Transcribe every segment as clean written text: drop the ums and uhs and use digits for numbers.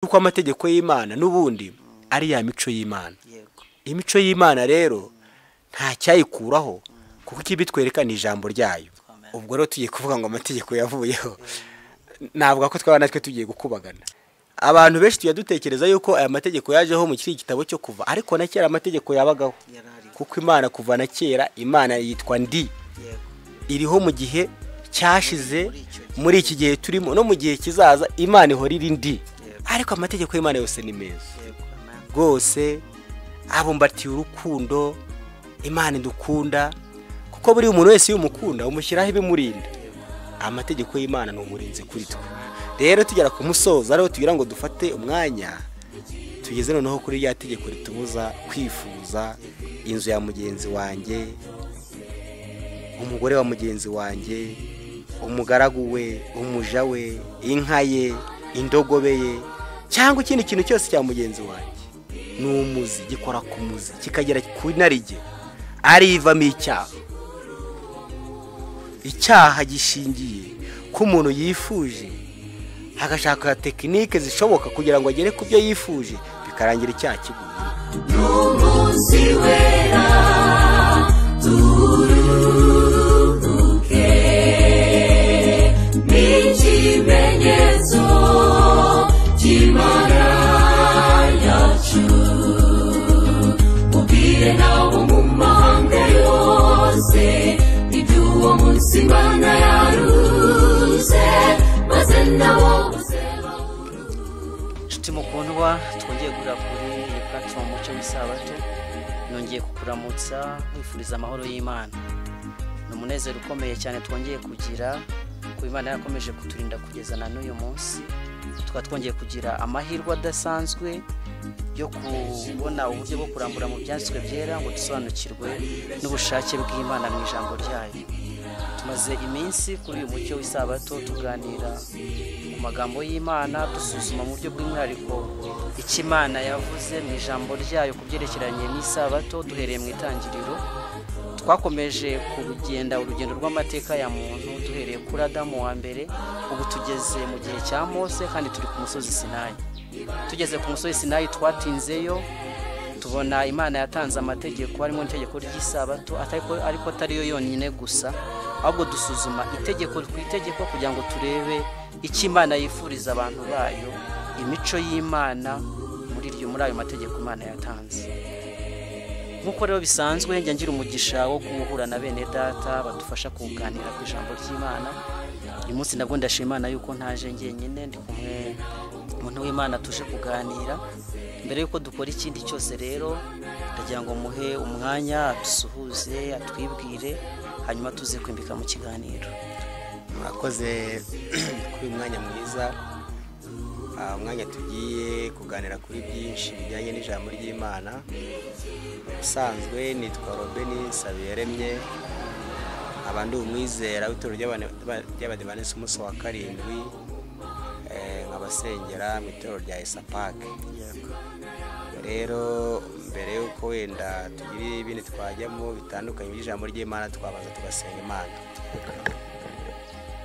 Kuko amategeko y'Imana n'ubundi ari ya mico y'Imana. Imico y'Imana rero nta cyayikuraho, kuko ikibitwereka ni ijambo ryayo. Ubwo rero tugiye kuvuga ngo amategeko yavuyeho, navuga ko twaba natwe tugiye gukubagana. Abantu benshi tujya dutekereza yuko aya mategeko yajeho mu kiri gitabo cyo Kuva, ariko na kera amategeko yabagaho, kuko Imana kuva na kera, Imana yitwa Ndi, iriho mu gihe cyashize, muri iki gihe turimo, no mu gihe kizaza Imana ihora iri Ndi. Ariko amategeko y'Imana yose ni meza rwose, abumbatiye urukundo Imana idukunda, kuko buri umuntu wese iyo umukunda umushyiraho ibimurinda. Amategeko y'Imana ni umurinzi kuri twe. Rero tugera ku musozo, ariho tugira ngo dufate umwanya tugeze noneho kuri rya tegeko ritubuza kwifuza inzu ya mugenzi wanjye, umugore wa mugenzi wanjye, umugaragu we, umuja we, inka ye, indogobe ye, cyangwa ikindi kintu cyose cya mugenzi wanjye. Ni umuzi, gikora ku muzi kikagera ku inarijye, arivamo icyaha. Icyaha gishingiye ko umuntu yifuje, agashaka tekinike zishoboka kugira ngo agere ku byo yifuje, bikarangira icyaha kiguye. N'umunsi wera turuhuke, n'ikimenyetso cy'Imana yacu, ubwire nabo mu mahanga yose iby'uwo munsi Imana yaruze, maze nabo bose. Inshuti mukundwa, twongeye guhurira kuri iyi platform Umucyo w'Isabato. Nongeye kukuramutsa nkwifuriza amahoro y'Imana. Ni umunezero ukomeye cyane twongeye kugira kuba Imana yarakomeje kuturinda kugeza na n'uyu munsi. Tukaba twongeye kugira amahirwe adasanzwe yo kubona uburyo bwo kurambura mu byanditswe byera ngo dusobanukirwe n'ubushake bw'Imana mu ijambo ryayo. Tumaze iminsi kuri uyu Mucyo w'Isabato tuganira ku magambo y'Imana, dusuzuma mu buryo bw'umwihariko icyo Imana yavuze mu ijambo ryayo ku byerekeranye n'isabato. Duhereye mu itangiriro, twakomeje kugenda urugendo rw'amateka ya muntu duhereye kuri Adamu wa mbere. Ubu tugeze mu gihe cya Mose kandi turi ku musozi Sinayi. Tugeze ku musozi Sinayi twatinzeyo, tubona Imana yatanze amategeko harimo n'itegeko ry'isabato, ariko atari yo yonyine gusa, ahubwo dusuzuma itegeko ku itegeko kugira ngo turebe icyo Imana yifuriza abantu bayo, imico y'Imana muri ayo mategeko Imana yatanze. Nk'uko rero bisanzwe, njya ngira umugisha wo guhura na bene data badufasha kuganira ku ijambo ry'Imana. Uyu munsi nabwo ndashima Imana yuko ntaje njyenyine, ndi kumwe umuntu w'Imana tuje kuganira. Mbere yuko dukora ikindi cyose rero, ndagira ngo muhe umwanya adusuhuze, atwibwire, hanyuma tuze kwimbika mu kiganiro. Murakoze kuri uyu mwanya mwiza, umwanya tugiye kuganira kuri byinshi bijyanye n'ijambo ry'Imana. Ubusanzwe nitwa Robeni Nsabiyaremye, nkaba ndi umwizera w'itorero ry'Abadivantisiti umunsi wa karindwi, nkabasengera mu itorero rya Esapake. Rero mbere y'uko wenda tugira ibindi twajyamo bitandukanye by'ijambo ry'Imana, twabanza tugasenga Imana.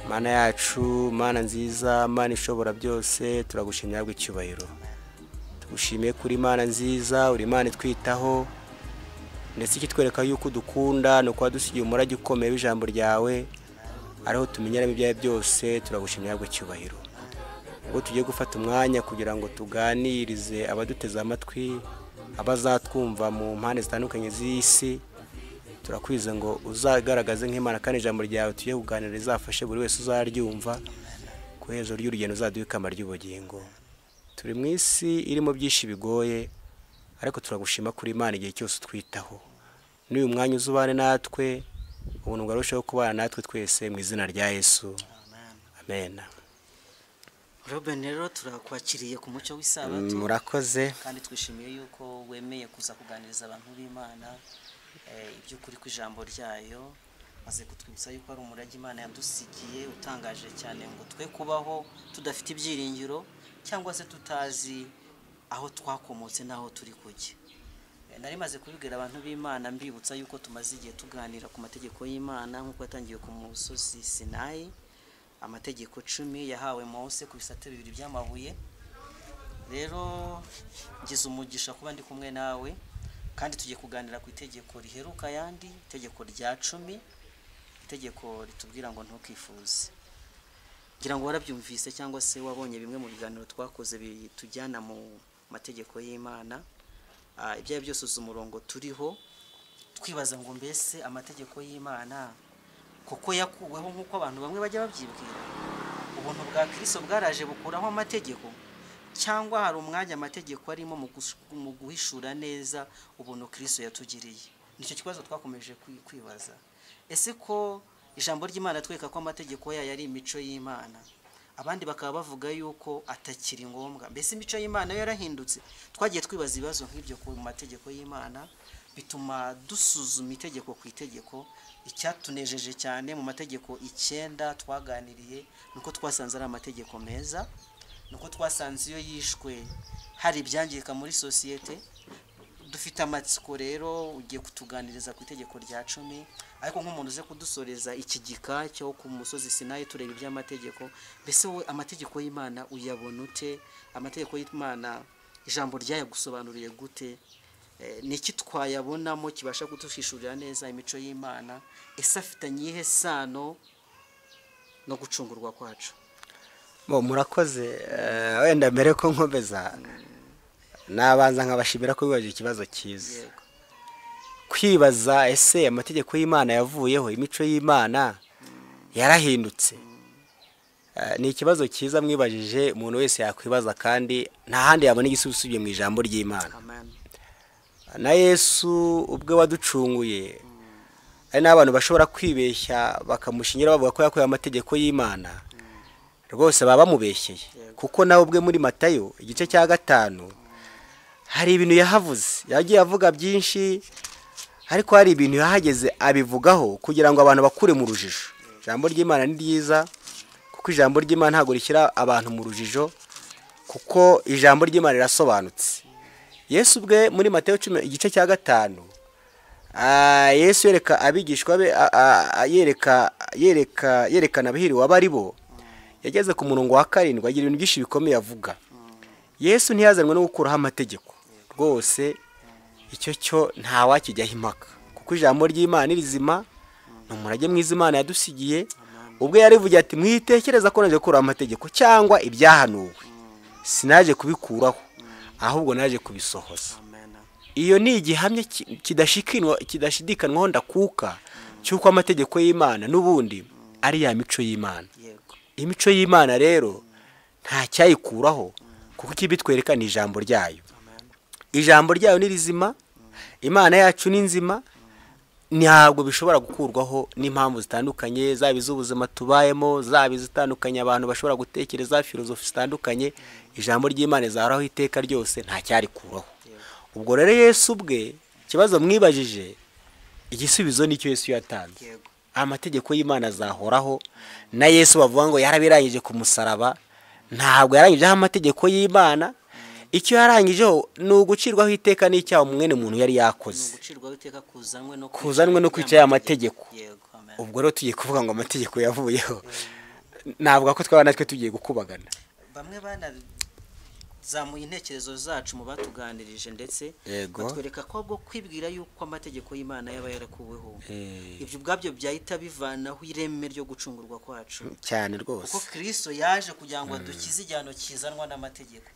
Mana yacu, Mana nziza, Mana ishobora byose, turagushimira icyubahiro. Tugushimiye kuri Mana nziza, uri Imana itwitaho, ndetse ikitwereka yuko udukunda ni uko wadusigiye umurage ukomeye w'ijambo ryawe, ariho tumenyeramo ibyawe byose. Turagushimira icyubahiro. Ubwo tugiye gufata umwanya kugira ngo tuganirize abaduteze amatwi, abazatwumva mu mpande zitandukanye z'isi, turakwiza ngo uzagaragaze nk'Imana, kandi ijambo ryawe tugiye kuganira rizafashe buri wese uzaryumva, ku iherezo ry'urugendo uzaduhe ikamba ry'ubugingo. Turi mu isi irimo byinshi bigoye, ariko turagushima kuri Imana igihe cyose utwitaho. N'uyu mwanya uzubane natwe, ubuntu bwarushaho kubana natwe twese, mu izina rya Yesu, amen. Robin, rero turakwakiriye ku Mucyo w'Isabato. Murakoze. Kandi twishimiye yuko wemeye kuza kuganiriza abantu b'Imana iby'ukuri kw'ijambo ryayo, maze kutwibutsa yuko ari umurage Imana yadusigiye utangaje cyane, ngo twe kubaho tudafite ibyiringiro cyangwa se tutazi aho twakomotse n'aho turi kujya. Nari maze kubibwira abantu b'Imana, mbibutsa yuko tumaze igihe tuganira ku mategeko y'Imana nk'uko yatangiye ku musozi Sinayi, amategeko 10 yahawe Mose ku bisate bibiri by'amabuye. Rero ngize umugisha kuba ndi kumwe nawe, kandi tugiye kuganira ku itegeko riheruka ayandi, itegeko rya 10, itegeko ritubwira ngo ntukifuze. Ngira ngo warabyumvise cyangwa se wabonye bimwe mu biganiro twakoze bitujyana mu mategeko y'Imana. Ibyo byose uzi umurongo turiho twibaza ngo mbese amategeko y'Imana kuko yakuweho nk'uko abantu bamwe bajya babyibwira, ubuntu bwa Kristo bwaraje bukuraho amategeko, cyangwa hari umwanya amategeko arimo mu guhishura neza ubuntu Kristo yatugiriye? Nicyo kibazo twakomeje kwibaza. Ese ko ijambo ry'Imana twereka ko amategeko yayo ari imico y'Imana, abandi bakaba bavuga yuko atakiri ngombwa, mbese imico y'Imana yo yarahindutse? Twagiye twibaza ibibazo nk'ibyo ku mategeko y'Imana, bituma dusuzuma itegeko ku itegeko. Icyatunejeje cyane mu mategeko 9 twaganiriye nuko twasanze ari amategeko meza, nuko twasanze iyo yishwe hari ibyangirika muri sosiyete. Dufite amatsiko rero, ugiye kutuganiriza ku itegeko rya 10, ariko nk'umuntu uze kudusoreza iki gika cyo ku musozi Sinayi tureba iby'amategeko, mbese wowe amategeko y'Imana uyabona ute? Amategeko y'Imana ijambo ryayagusobanuriye gute? Niki twayabonamo kibasha kudushishurira neza imico y'Imana? Ese afitanye iyihe sano no gucungurwa kwacu? Bo murakoze. Wenda mbere ko nkomeza nabanza nkabashimira ko bibaje ikibazo cyiza. Kwibaza ese amategeko y'Imana yavuyeho, imico y'Imana yarahindutse, ni ikibazo cyiza mwibajije, umuntu wese yakwibaza, kandi nta handi yabona igisubizo usibye mu ijambo ry'Imana. Na Yesu ubwe waducunguye, ari n'abantu bashobora kwibeshya bakamushinyira bavuga ko yakuye amategeko y'Imana, rwose baba bamubeshyeye. Kuko nawe ubwe muri Matayo igice cya 5 hari ibintu yahavuze, yagiye avuga byinshi, ariko hari ibintu yahageze abivugaho kugira ngo abantu bakure mu rujijo. Ijambo ry'Imana ni ryiza, kuko ijambo ry'Imana ntabwo rishyira abantu mu rujijo, kuko ijambo ry'Imana rirasobanutse. Yesu ubwe muri Matayo 10 igice cya 5, Yesu yereka abigishwa be, yerekana abahiriwe abari bo, yageze ku murongo wa 7 agira ibintu byinshi bikomeye avuga. Yesu ntiyazanwe no gukuraho amategeko rwose, icyo cyo ntawakijyaho impaka, kuko ijambo ry'Imana ni rizima, ni umurage mwiza Imana yadusigiye. Ubwo yarivugiye ati mwitekereza ko naje gukuraho amategeko cyangwa ibyahanuwe, sinaje kubikuraho, ahubwo naje kubisohoza. Iyo ni igihamya kidashidikanwaho ndakuka cy'uko amategeko y'Imana n'ubundi ari ya mico y'Imana. Imico y'Imana rero nta cyayikuraho, kuko ikibitwereka ni ijambo ryayo. Ijambo ryayo ni rizima, Imana yacu ni nzima, ntabwo bishobora gukurwaho n'impamvu zitandukanye, zaba iz'ubuzima tubayemo, zaba izitandukanye abantu bashobora gutekereza, filozofi zitandukanye. Ijambo ry'Imana rizahoraho iteka ryose, nta cyarikuraho. Ubwo rero Yesu ubwe ikibazo mwibajije, igisubizo nicyo Yesu yatanze. Amategeko y'Imana azahoraho, na Yesu bavuga ngo yarabirangije ku musaraba, ntabwo yarangijeho amategeko y'Imana. Icyo yarangijeho ni ugucirwaho iteka n'icyaha mwene muntu yari yakoze, kuzanwe no kwica ya mategeko. Ubwo rero tugiye kuvuga ngo amategeko yavuyeho, navuga ko twaba natwe tugiye gukubagana. Bamwe banazamuye intekerezo zacu mu batuganirije, ndetse batwereka ko bwo kwibwira yuko amategeko y'Imana yaba yarakuweho, ibyo ubwabyo byahita bivanaho ireme ryo gucungurwa kwacu cyane rwose, kuko Kristo yaje kugira ngo adukize igihano kizanwa n'amategeko.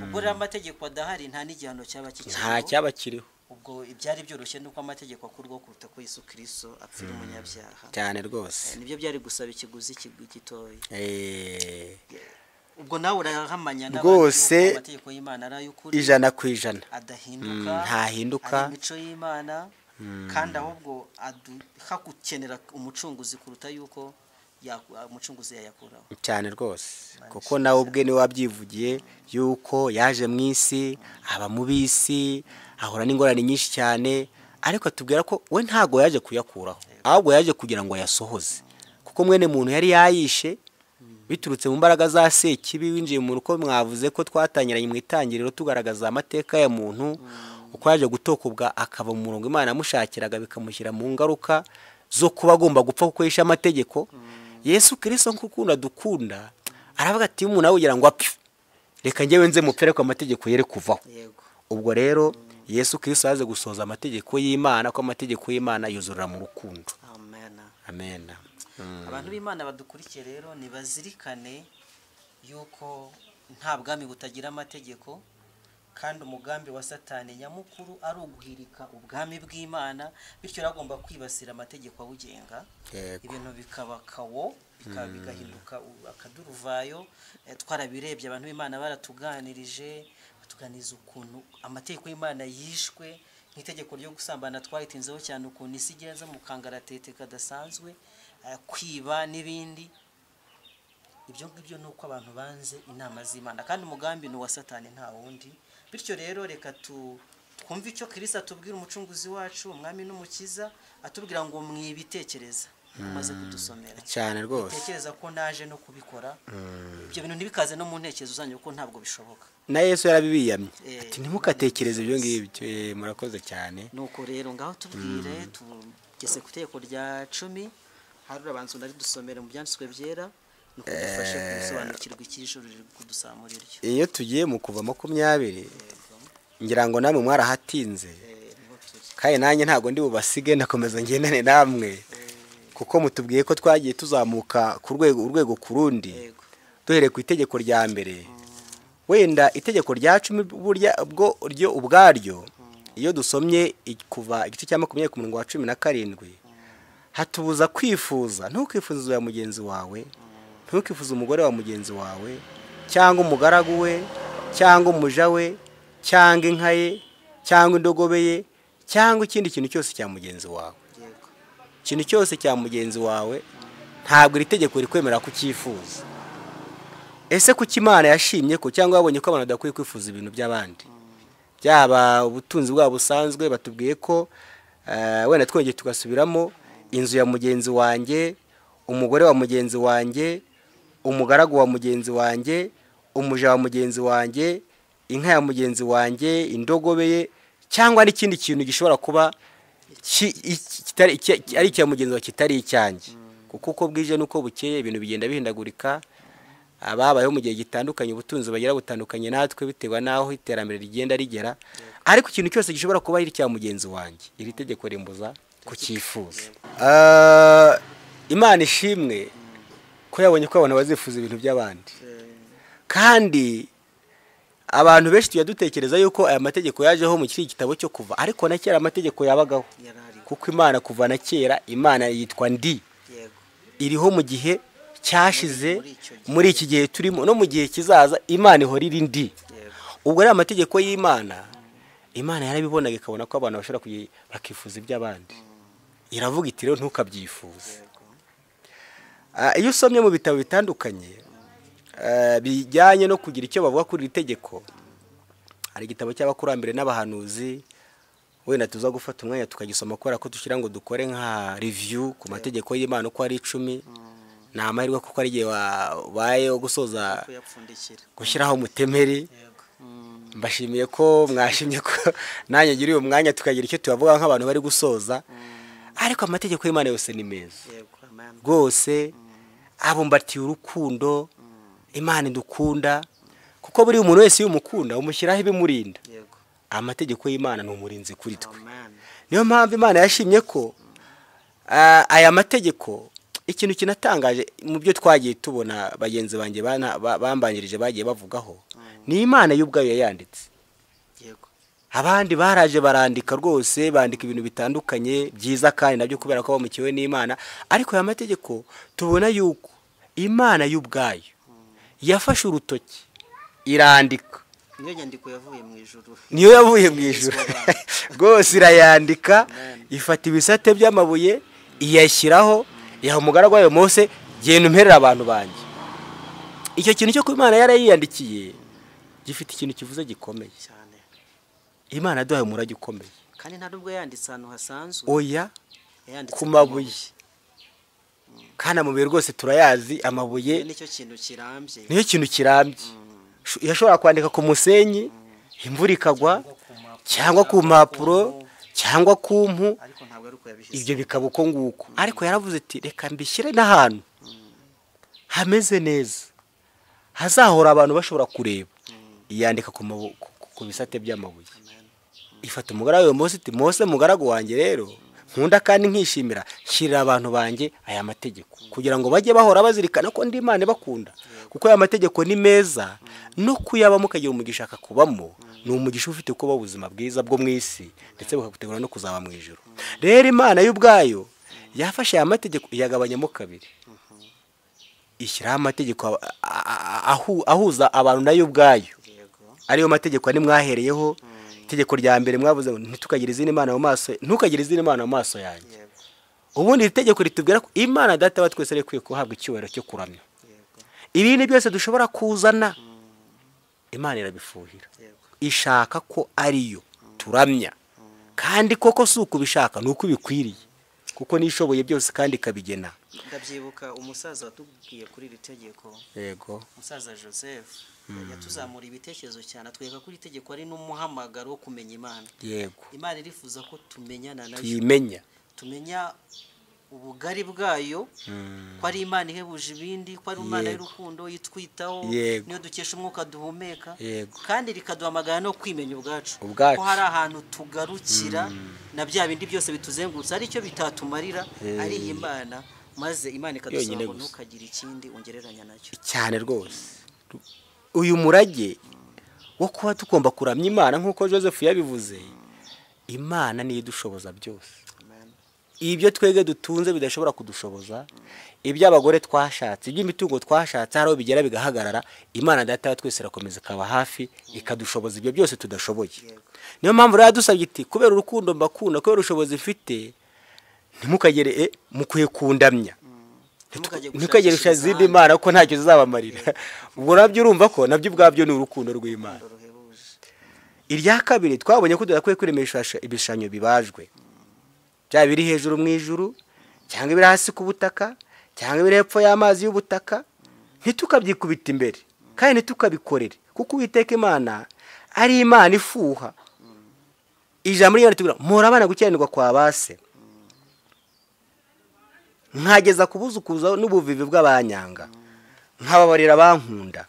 Ubwo rero amategeko adahari, nta n'igihano cyaba kikiriho, nta cyaba kiriho. Ubwo ibyari byoroshye nuko amategeko akurwaho kuruta ko Yesu Kristo apfira umunyabyaha cyane rwose. Nibyo byari gusaba ikiguzi gitoya. Ubwo nawe urahamanya rwose amategeko y'Imana ari ay'ukuri 100%, adahinduka, ntahinduka, ari imico y'Imana, kandi ahubwo aduha gukenera umucunguzi kuruta yuko umucunguzi yayakuraho cyane rwose. Kuko nawe ubwe niwe wabyivugiye yuko yaje mu isi, aba mu bisi, ahura n'ingorane nyinshi cyane, ariko atubwira ko we ntago yaje kuyakuraho, ahubwo yaje kugira ngo ayasohoze. Kuko mwene muntu yari yayishe biturutse mu mbaraga za Sekibi winjiye mu ruko. Mwavuze ko twatangiranye mu itangiriro tugaragaza amateka ya muntu, uko yaje gutokobwa akava mu murongo Imana yamushakiraga, bikamushyira mu ngaruka zo kuba agomba gupfa kuko yishe amategeko. Yesu Kristo nk'ukunda dukunda aravuga ati umuntu aho kugira ngo apfe, Reka njyewe nze mupfere ko amategeko yere kuvaho. Ubwo rero Yesu Kristo yaje gusohoza amategeko y'Imana, ko amategeko y'Imana yuzurira mu rukundo. Amen. Amen. Abantu b'Imana badukurikiye rero nibazirikane yuko nta bwami butagira amategeko, kandi umugambi wa Satani nyamukuru ari uguhirika ubwami bw'Imana, bityo agomba kwibasira amategeko abugenga, ibintu bikaba kawo, bigahinduka akaduruvayo. Twarabirebye, abantu b'Imana baratuganirije, batuganiza ukuntu amategeko y'Imana yishwe, nk'itegeko ryo gusambana twayitinzeho cyane, ukuntu isi igeze mu kangaratete kadasanzwe, kwiba n'ibindi. Ibyo ngibyo ni uko abantu banze inama z'Imana, kandi umugambi ni uwa Satani nta wundi. Bityo rero reka twumve icyo Kristo atubwira, umucunguzi wacu, umwami n'umukiza, atubwira ngo mwibitekereza. Umaze kudusomera cyane rwose, tekereza ko naje no kubikora. Ibyo bintu ntibikaze no mu ntekerezo zanyu, kuko ntabwo bishoboka. Na Yesu yarabibiyamye ati ntimukatekereze ibyo ngibyo. Murakoze cyane. Nuko rero ngaho tubwire, tugeze ku itegeko rya 10, hari urabanza unari dusomere mu byanditswe byera, nuko dufashe gusobanukirwa icy'ijuru riri kudusamura iryo. Iyo tugiye mu kuva 20, ngira ngo namwe mwarahatinze, kandi nanjye ntabwo ndi bubasige, ndakomeza ngendane namwe, kuko mutubwiye ko twagiye tuzamuka ku rwego urwego ku rundi, duhereye ku itegeko rya mbere. Wenda itegeko rya 10 burya bwo ryo ubwaryo, iyo dusomye kuva igice cya 20 ku murongo wa 17, hatubuza kwifuza. Ntukifuze inzu ya mugenzi wawe, ntukifuze umugore wa mugenzi wawe, cyangwa umugaragu we, cyangwa umuja we, cyangwa inka ye, cyangwa indogobe ye, cyangwa ikindi kintu cyose cya mugenzi wawe. Ikintu cyose cya mugenzi wawe ntabwo iri tegeko rikwemera kucyifuza. Ese kuki Imana yashimye ko, cyangwa yabonye ko abantu badakwiye kwifuza ibintu by'abandi, byaba ubutunzi bwabo busanzwe? Batubwiye ko wenda twongeye tugasubiramo, inzu ya mugenzi wanjye, umugore wa mugenzi wanjye, umugaragu wa mugenzi wanjye, umuja wa mugenzi wanjye, inka ya mugenzi wanjye, indogobe ye, cyangwa n'ikindi kintu gishobora kuba ari icya mugenzi wawe kitari icyanjye. Kuko uko bwije n'uko bukeye ibintu bigenda bihindagurika. Ababayeho mu gihe gitandukanye, ubutunzi bagira butandukanye natwe, bitewe n'aho iterambere rigenda rigera. Ariko ikintu cyose gishobora kuba ari icya mugenzi wanjye, iri tegeko rimbuza kucyifuza. Imana ishimwe ko yabonye ko abantu bazifuza ibintu by'abandi. Kandi abantu benshi tujya dutekereza yuko aya mategeko yajeho mu kiri gitabo cyo kuva, ariko na kera amategeko yabagaho, kuko Imana kuva na kera, Imana yitwa ndi, iriho mu gihe cyashize, muri iki gihe turimo, no mu gihe kizaza, Imana ihora iri ndi. Ubwo rero amategeko y'Imana, Imana yarabibonaga ikabona ko abantu bashobora bakifuza iby'abandi, iravuga iti rero ntukabyifuze. Iyo usomye mu bitabo bitandukanye bijyanye no kugira icyo bavuga kuri iri tegeko, hari igitabo cy'abakurambere n'abahanuzi, wenda tuza gufata umwanya tukagisoma, kubera ko dushyira ngo dukore nka review ku mategeko y'Imana uko ari 10. Ni amahirwe kuko ari igihe wabaye wo gusoza gushyiraho umutemeri. Mbashimiye ko mwashimye ko nanjye ngira uyu mwanya tukagira icyo tubavuga nk'abantu bari gusoza. Ariko amategeko y'Imana yose ni meza rwose, abumbatiye urukundo Imana idukunda, kuko buri umuntu wese iyo umukunda umushyiraho ibimurinda. Amategeko y'Imana ni umurinzi kuri twe. Niyo mpamvu Imana yashimye ko aya mategeko. Ikintu kinatangaje mu byo twagiye tubona bagenzi banjye bambanjirije bagiye bavugaho, ni Imana y'ubwayo yayanditse. Abandi baraje barandika rwose, bandika ibintu bitandukanye byiza, kandi nabyo kubera ko bamukiwe n'Imana. Ariko aya mategeko tubona yuko Imana y'ubwayo yafashe urutoki irandika. Niyo nyandiko yavuye mu ijuru. Niyo yavuye mu ijuru rwose, irayandika, ifata ibisate by'amabuye iyashyiraho, iha umugaragu wayo Mose, genda umperera abantu banjye. Icyo kintu cyo kuba Imana yarayiyandikiye gifite ikintu kivuze gikomeye cyane. Imana yaduhaye umurage ukomeye. Kandi nta nubwo yanditse ahantu hasanzwe. Oya, ku mabuye. Kandi amabuye rwose turayazi, amabuye nicyo kintu kirambye. Niyo kintu kirambye. Yashobora kwandika ku musenyi, imvura ikagwa, cyangwa ku mpapuro, cyangwa ku mpu, ibyo bikaba uko nguko. Ariko yaravuze ati reka mbishyire n'ahantu hameze neza, Hazahora abantu bashobora kureba. Iyandika ku bisate by'amabuye. Ifata umugaragu wayo Mose iti Mose mugaragu wanjye rero nkunda kandi nkishimira, shyirira abantu banjye aya mategeko kugira ngo bajye bahora bazirikana ko ndi Imana ibakunda, kuko aya mategeko ni meza no kuyabamo ukagira umugisha akakubamo, ni umugisha ufite kuba ubuzima bwiza bwo mu isi ndetse bukagutegura no kuzaba mu ijuru. Rero Imana y'ubwayo yafashe aya mategeko iyagabanyamo kabiri, ishyiraho amategeko ahuza abantu nayo ubwayo, ariyo mategeko ari mwahereyeho. Itegeko rya mbere mwavuze ngo ntitukagire izindi mana mu maso, ntukagire izindi mana mu maso yanjye. Ubundi iri tegeko ritubwira ko Imana Data wa twese ari ikwiye guhabwa icyubahiro cyo kuramya. Ibindi byose dushobora kuzana Imana irabifuhira, ishaka ko ariyo turamya, kandi koko si ukubishaka ni uko ibikwiriye, kuko nishoboye byose kandi ikabigena. Ndabyibuka umusaza watubwiye kuri iri tegeko, yego, umusaza Joseph yatuzamura ibitekerezo cyane, atwereka ko iri tegeko ari n'umuhamagaro wo kumenya Imana. Yego, Imana irifuza ko tumenyana nayo, tuyimenya, tumenya ubugari bwayo, ko ari Imana ihebuje ibindi, ko ari Imana y'urukundo itwitaho, niyo dukesha umwuka duhumeka, kandi rikaduhamagara no kwimenya ubwacu, ko hari ahantu tugarukira na bya bindi byose bituzengurutse aricyo bitatumarira, ari Imana, maze Imana ikadusaba ngo ntukagire ikindi ungereranya nacyo. Cyane rwose uyu murage wo kuba tugomba kuramya Imana nk'uko Joseph yabivuze, Imana niyo idushoboza byose. Ibyo twege dutunze bidashobora kudushoboza, ibyo abagore twashatse, iby'imitungo twashatse, hari aho bigera bigahagarara, Imana Data wa twese irakomeza ikaba hafi ikadushoboza ibyo byose tudashoboye. Niyo mpamvu rero yadusabye iti kubera urukundo mbakunda, kubera ubushobozi mfite, ntimukagere mukwiye kundamya, ntimukagere izindi mana kuko ntacyo zizabamarira. Ubwo nabyo urumva ko nabyo ubwabyo ni urukundo rw'Imana. Irya kabiri twabonye ko tudakwiye kwiremesha ibishushanyo bibajwe, byaba biri hejuru mu ijuru cyangwa ibiri hasi ku butaka cyangwa ibiri hepfo y'amazi y'ubutaka, ntitukabyikubita imbere kandi ntitukabikorere, kuko Uwiteka Imana ari Imana ifuha. Ijambo ry'Imana ritubwira murabana gukiranirwa kwa base, nkageza kubuzukuza n'ubuvivi bw'abanyanga, nkababarira abankunda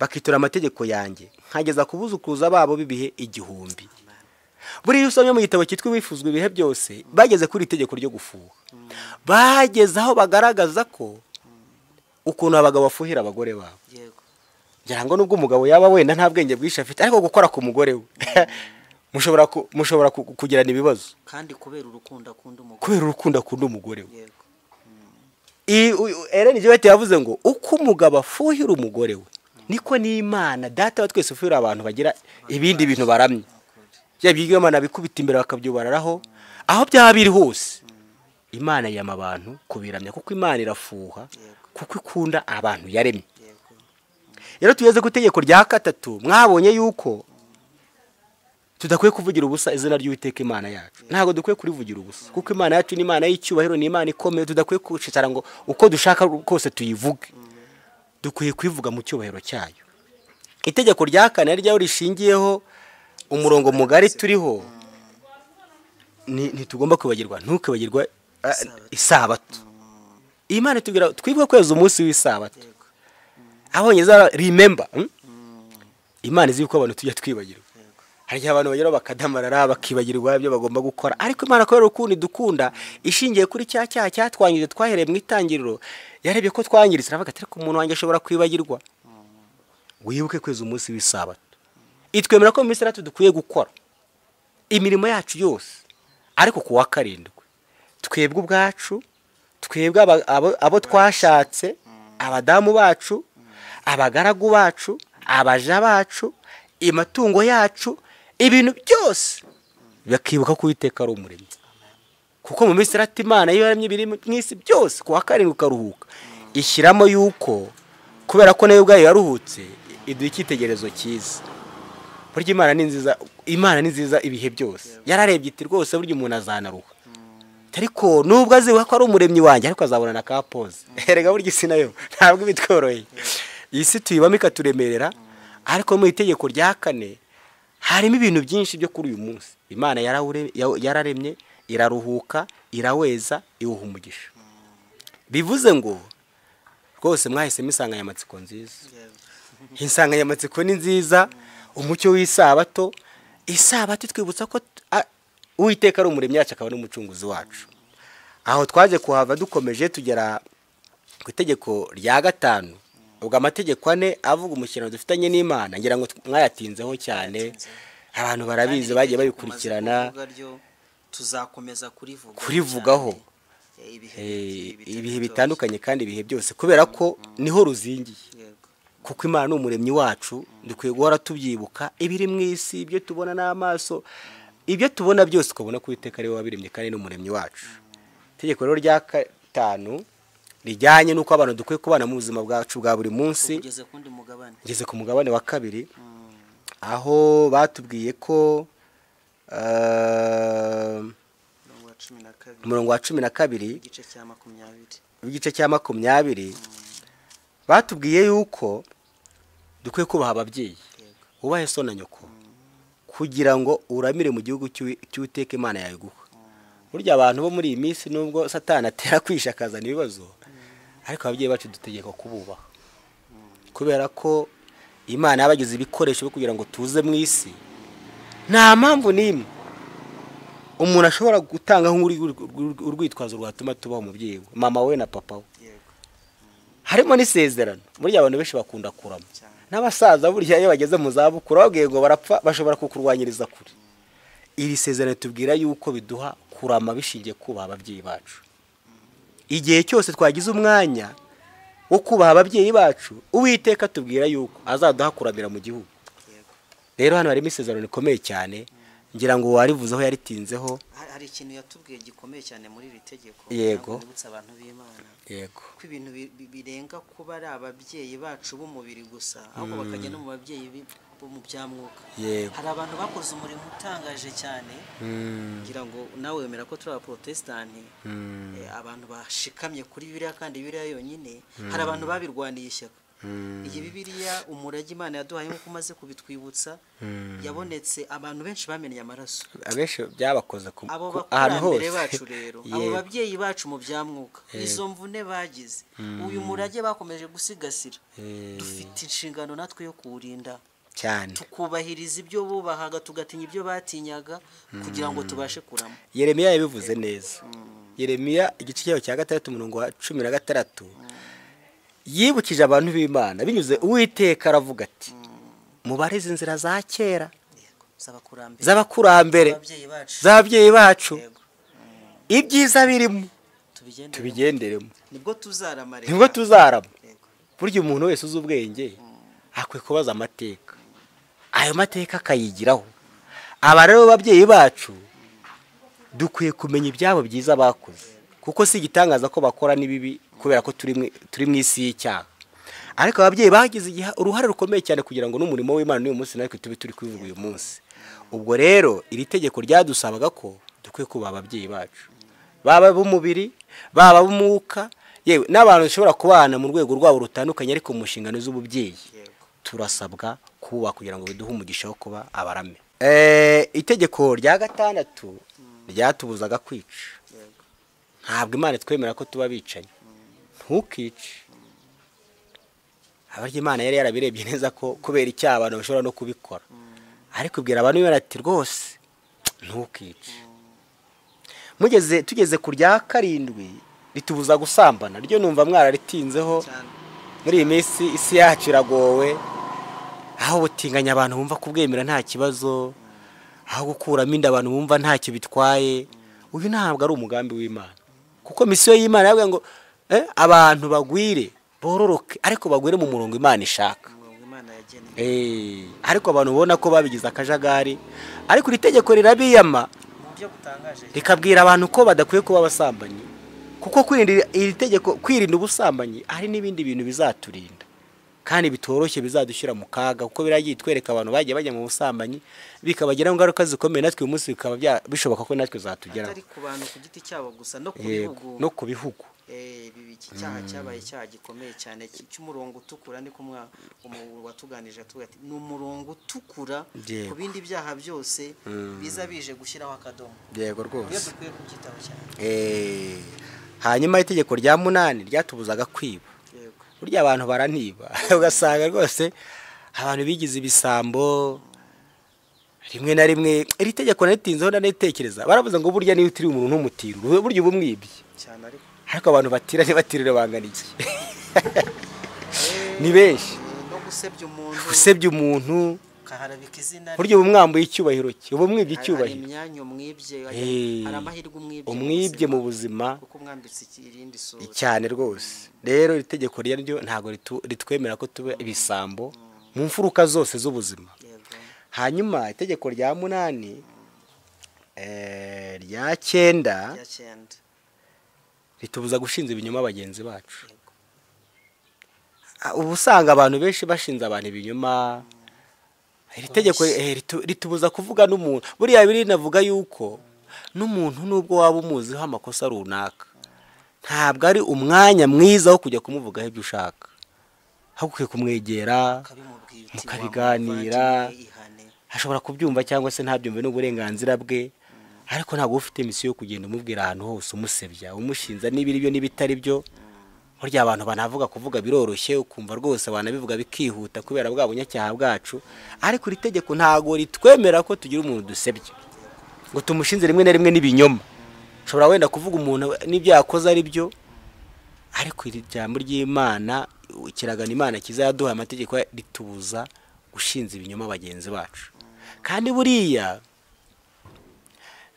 bakitura amategeko yanjye, nkageza kubuzukuza babo b'ibihe 1000. Buriya usomye mu gitabo cyitwa Uwifuzwa ibihe byose, bageze kuri itegeko ryo gufuha, bageze aho bagaragaza ko ukuntu abagabo bafuhira abagore babo. Ngira ngo nubwo umugabo yaba wenda nta bwenge bwinshi afite, ariko gukora ku mugore we mushobora kugirana ibibazo, kandi kubera urukundo akunda umugore, kubera urukundo akunda umugore we. Ellen G. White yavuze ngo uko umugabo afuhira umugore we niko n'Imana Data wa twese ufuhira abantu bagira ibindi bintu baramye, byibyo Imana bikubita imbere bakabyubararaho, aho byaba biri hose Imana yama abantu kubiramya, kuko Imana irafuha, kuko ikunda abantu yaremye. Rero tugeze ku itegeko rya gatatu, mwabonye yuko tudakwiye kuvugira ubusa izina ry'Uwiteka Imana yacu. Ntabwo dukwiye kurivugira ubusa, kuko Imana yacu ni Imana y'icyubahiro, ni Imana ikomeye, tudakwiye kwicara ngo uko dushaka kose tuyivuge. Dukwiye kwivuga mu cyubahiro cyayo. Itegeko rya kane ryaho rishingiyeho umurongo mugari turiho, ntitugomba kwibagirwa, ntukibagirwa isabato. Imana itubwira twibuke kweza umunsi w'isabato. Abongereza remember, Imana izi yuko abantu tujya twibagirwa. Hari igihe abantu bagera bakadamarara bakibagirwa ibyo bagomba gukora, ariko Imana kubera urukundo idukunda ishingiye kuri cya cyaha cyatwangije twahereye mu itangiriro, yarebye ko twangiritse aravuga ati ariko umuntu wanjye ashobora kwibagirwa. Wibuke kweza umunsi w'isabato. Itwemera ko mu minsi itandatu dukwiye gukora imirimo yacu yose, ariko ku wa karindwi twebwe ubwacu, twebwe abo twashatse, abadamu bacu, abagaragu bacu, abaja bacu, amatungo yacu, ibintu byose bakibuka ko Uwiteka ari umuremyi. Kuko mu minsi itandatu Imana iyo yaremye ibiri mu isi byose, ku wa karindwi ukaruhuka. Ishyiramo yuko kubera ko nayo ubwayo yaruhutse, iduha icyitegererezo cyiza. Burya Imana ni nziza, Imana ni nziza ibihe byose. Yararebye iti rwose burya umuntu azanaruha, ariko nubwo azibuka ko ari umuremyi wanjye, ariko azabona na ka pause. Erega burya isi nayo ntabwo ibitworoheye, iyi si tuyibamo ikaturemerera. Ariko mu itegeko rya kane harimo ibintu byinshi byo kuri uyu munsi. Imana yararemye, iraruhuka, iraweza, iwuha umugisha. Bivuze ngo rwose mwahisemo insanganyamatsiko nziza. Insanganyamatsiko ni nziza, umucyo w'isabato. Isabato twibutsa ko Uwiteka ari umuremyi wacu akaba n'umucunguzi wacu. Aho twaje kuhava dukomeje tugera ku itegeko rya 5. Ubwo amategeko 4 avuga umushyikirano dufitanye n'Imana, ngira ngo mwayatinzeho cyane, abantu barabizi bagiye babikurikirana, tuzakomeza kurivugaho ibihe bitandukanye kandi ibihe byose, kubera ko niho ruzingiye. Kuko Imana ni umuremyi wacu, dukwiye guhora tubyibuka ibiri mu isi, ibyo tubona n'amaso, ibyo tubona byose ukabona ko Uwiteka ari we wabiremye kandi ni umuremyi wacu. Itegeko rero rya 5 rijyanye n'uko abantu dukwiye kubana mu buzima bwacu bwa buri munsi. Ngeze ku mugabane wa 2, aho batubwiye ko umurongo wa 12 igice cya 20 batubwiye yuko dukwiye kubaha ababyeyi, ubahe so na nyoko, kugira ngo uramire mu gihugu cy'Uwiteka Imana yawe iguha. Burya abantu bo muri iyi minsi nubwo Satani atera kwishakazana ibibazo, ariko ababyeyi bacu dutegeka kububaha, kubera ko Imana yabagize ibikoresho byo kugira ngo tuze mu isi. Nta mpamvu n'imwe umuntu ashobora gutanga urwitwazo rwatuma tubaho umubyeyi we, mama we na papa we. Harimo n'isezerano. Burya abantu benshi bakunda kurama, n'abasaza burya iyo bageze mu zabukuru babwiye ngo barapfa, bashobora kukurwanyiriza kure. Iri sezerano tubwira yuko biduha kurama bishingiye kubaha ababyeyi bacu. Igihe cyose twagize umwanya wo kubaha ababyeyi bacu, Uwiteka tubwira yuko azaduha kuramira mu gihugu. Rero hano harimo isezerano rikomeye cyane, ngira ngo warivuzeho yaritinzeho. Hari ikintu yatubwiye gikomeye cyane muri iri tegeko. Yego. Nibutsa abantu b'Imana. Yego. Ko ibintu birenga kuba ari ababyeyi bacu b'umubiri gusa, ahubwo bakajya no mu babyeyi bo mu byamwuka. Hari abantu bakoze umurimo utangaje cyane, ngira ngo nawe wemera ko turi abaprotestanti, abantu bashikamye kuri Bibiliya kandi Bibiliya yonyine. Hari abantu babirwaniye ishyaka. Iyi Bibiliya umurage Imana yaduhaye nk'uko umaze kubitwibutsa, yabonetse abantu benshi bamenye amaraso, abenshi byabakoze ku ahantu hose bacu. Rero abo babyeyi bacu mu byamwuka, izo mvune bagize, uyu murage bakomeje gusigasira, dufite inshingano natwe yo kuwurinda cyane, tukubahiriza ibyo bubahaga, tugatinya ibyo batinyaga, kugira ngo tubashe kurama. Yeremiya yabivuze neza. Yeremiya igice cyayo cya 6 umurongo wa 16 yibukije abantu b'Imana binyuze Uwiteka aravuga ati mubareze inzira za kera z'abakurambere z'ababyeyi bacu, ibyiza birimo tubigenderemo, nibwo tuzarama. Nibwo tuzarama. Burya umuntu wese uzi ubwenge akwiye kubaza amateka, ayo mateka akayigiraho. Aba rero babyeyi bacu dukwiye kumenya ibyabo byiza bakoze, kuko si igitangaza ko bakora n'ibibi kubera ko turi mu isi y'icyaha. Ariko ababyeyi bagize uruhare rukomeye cyane kugira ngo n'umurimo w'Imana n'uyu munsi natwe tube turi kubivuga uyu munsi. Ubwo rero iri tegeko ryadusabaga ko dukwiye kubaha ababyeyi bacu, baba b'umubiri, baba b'umwuka, yewe n'abantu bashobora kubana mu rwego rwabo rutandukanye, ariko mu nshingano z'ububyeyi turasabwa kuba kugira ngo biduhe umugisha wo kuba abarame. Itegeko rya 6 ryatubuzaga kwica. Ntabwo Imana twemera ko tuba bicanyi. Ntukice. Abarya Imana yari yarabirebye neza ko kubera icyaha abantu bashobora no kubikora, ariko ibwira abantu Imana ati rwose ntukice. Mugeze tugeze ku rya 7 ritubuza gusambana, ryo numva mwararitinzeho. Muri iyi minsi isi yacu iragowe, aho butinganya abantu bumva kubwemera nta kibazo, aho gukuramo inda abantu bumva ntacyo bitwaye. Uyu ntabwo ari umugambi w'Imana, kuko misiyo y'Imana yavuga ngo abantu bagwire bororoke, ariko bagwire mu murongo Imana ishaka. Ariko abantu ubona ko babigize akajagari, ariko iri tegeko rirabiyama, rikabwira abantu ko badakwiye kuba abasambanyi, kuko kwirinda iri tegeko, kwirinda ubusambanyi hari n'ibindi bintu bizaturinda kandi bitoroshye bizadushyira mu kaga, kuko biragiye twereka abantu bagiye bajya mu busambanyi bikabagiraho ingaruka zikomeye, natwe uyu munsi bikaba bishoboka ko natwe zatugeraho. Atari ku bantu ku giti cyabo gusa, no ku bihugu, no ku bihugu. Iki cyaha cyabaye icyaha gikomeye cyane cy'umurongo utukura, niko watuganije atuga ati ni umurongo utukura ku bindi byaha byose biza bije gushyiraho akadomo. Yego rwose, iyo dukwiye kubyitaho cyane. Hanyuma itegeko rya 8 ryatubuzaga kwiba. Burya abantu baraniba ugasanga rwose abantu bigize ibisambo. Rimwe na rimwe iri tegeko naritinzeho ndanitekereza, baravuze ngo burya niyo utiri umuntu ntumutira, burya uba umwibye cyane. Ariko abantu batira ntibatirire bangana iki? Ni benshi. No gusebya umuntu, gusebya umuntu kaharabika izina, burya uba umwambuye icyubahiro cye, uba umwibye icyubahiro. Hari imyanya umwibye, hari amahirwe umwibye, umwibye mu buzima, kuko umwambitse irindi sura cyane rwose. Rero iri tegeko ryo ntabwo ritwemera ko tuba ibisambo mu mfuruka zose z'ubuzima. Hanyuma itegeko rya 8 rya 9 ritubuza gushinza ibinyoma bagenzi bacu. Ubu usanga abantu benshi bashinza abantu ibinyoma. Iri tegeko ritubuza kuvuga n'umuntu. Buriya biri navuga yuko n'umuntu nubwo waba umuziho amakosa runaka, ntabwo ari umwanya mwiza wo kujya kumuvugaho ibyo ushaka. Ahubwo ukwiye kumwegera mukabiganira, ashobora kubyumva cyangwa se ntabyumve n'uburenganzira bwe, ariko ntabwo ufite misiyo yo kugenda umubwira ahantu hose umusebya, umushinza n'ibiri byo n'ibitari byo. Burya abantu banavuga, kuvuga biroroshye, ukumva rwose banabivuga bikihuta kubera bwa bunyacyaha bwacu. Ariko iri tegeko ntago ritwemera ko tugira umuntu dusebya ngo tumushinze rimwe na rimwe n'ibinyoma. Ushobora wenda kuvuga umuntu n'ibyo yakoze ari byo, ariko iri jambo ry'Imana, ikiragano Imana kizaduha amategeko, ritubuza gushinza ibinyoma bagenzi bacu. Kandi buriya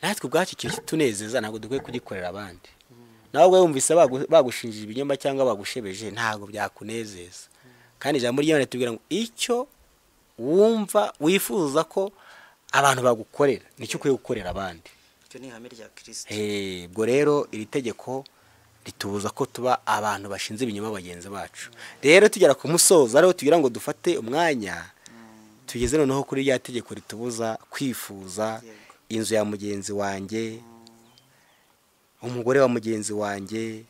natwe ubwacu ikintu kitunezeza ntabwo dukwiye kugikorera abandi. Nawe ubwo wumvise bagushinjije ibinyoma cyangwa bagushebeje, ntabwo byakunezeza. Kandi ijambo ry'Imana ritubwira ngo icyo wumva wifuza ko abantu bagukorera nicyo ukwiye gukorera abandi. Icyo ni ihame rya Kristo. Ubwo rero iri tegeko ritubuza ko tuba abantu bashinze ibinyoma bagenzi bacu. Rero tugera ku musozo, ariho tugira ngo dufate umwanya tugeze noneho kuri rya tegeko ritubuza kwifuza inzu ya mugenzi wanjye, umugore wa mugenzi wanjye,